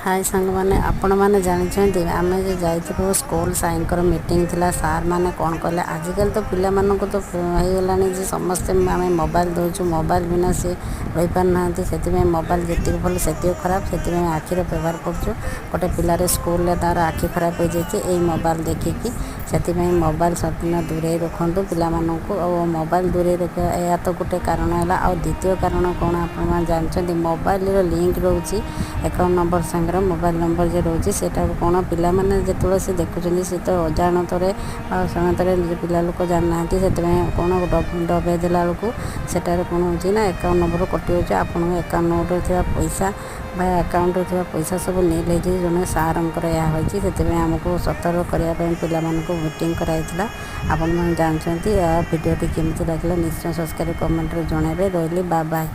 ହାଏ ସାଙ୍ଗମାନେ, ଆପଣମାନେ ଜାଣିଛନ୍ତି, ଆମେ ଯେ ଯାଇଥିଲୁ ସ୍କୁଲ, ସାଇଙ୍କର ମିଟିଂ ଥିଲା। ସାର୍ ମାନେ କ'ଣ କଲେ? ଆଜିକାଲି ତ ପିଲାମାନଙ୍କୁ ତ ହେଇଗଲାଣି ଯେ ସମସ୍ତେ ଆମେ ମୋବାଇଲ ଦେଉଛୁ, ମୋବାଇଲ ବିନା ସେ ରହିପାରୁନାହାନ୍ତି। ସେଥିପାଇଁ ମୋବାଇଲ ଯେତିକି ଭଲ ସେତିକି ଖରାପ। ସେଥିପାଇଁ ଆଖିର ବ୍ୟବହାର କରୁଛୁ। ଗୋଟେ ପିଲାରେ ସ୍କୁଲରେ ତା'ର ଆଖି ଖରାପ ହୋଇଯାଇଛି ଏଇ ମୋବାଇଲ ଦେଖିକି। ସେଥିପାଇଁ ମୋବାଇଲ ସବୁଦିନ ଦୂରେଇ ରଖନ୍ତୁ ପିଲାମାନଙ୍କୁ। ଆଉ ମୋବାଇଲ ଦୂରେଇ ରଖିବା, ଏହା ତ ଗୋଟେ କାରଣ ହେଲା। ଆଉ ଦ୍ୱିତୀୟ କାରଣ କ'ଣ ଆପଣମାନେ ଜାଣିଛନ୍ତି? ମୋବାଇଲର ଲିଙ୍କ ରହୁଛି ଆକାଉଣ୍ଟ ନମ୍ବର ସାଙ୍ଗରେ, ମୋବାଇଲ ନମ୍ବର ଯେ ରହୁଛି, ସେଇଟାକୁ କ'ଣ ପିଲାମାନେ ଯେତେବେଳେ ସେ ଦେଖୁଛନ୍ତି, ସେ ତ ଅଜାଣତରେ ଅସମୟରେ, ନିଜ ପିଲା ଲୋକ ଜାଣିନାହାନ୍ତି। ସେଥିପାଇଁ କ'ଣ ଦବେଇ ଦେଲା ବେଳକୁ ସେଟାରେ କ'ଣ ହେଉଛି ନା ଆକାଉଣ୍ଟ ନମ୍ବର କଟିଯାଉଛି। ଆପଣଙ୍କ ଆକାଉଣ୍ଟ ନମ୍ବରରେ ଥିବା ପଇସା ବା ଆକାଉଣ୍ଟରେ ଥିବା ପଇସା ସବୁ ନିଲ୍ ହେଇଛି। ଜଣେ ସାର୍ଙ୍କର ଏହା ହୋଇଛି। ସେଥିପାଇଁ ଆମକୁ ସତର୍କ କରିବା ପାଇଁ ପିଲାମାନଙ୍କୁ ମିଟିଂ କରାଯାଇଥିଲା। ଆପଣମାନେ ଜାଣିଛନ୍ତି। ଏହା ଭିଡ଼ିଓଟି କେମିତି ଲାଗିଲା, ନିଶ୍ଚୟ ସବସ୍କ୍ରାଇବ୍, କମେଣ୍ଟରେ ଜଣାଇବେ। ରହିଲି, ବାଏ ବାଏ।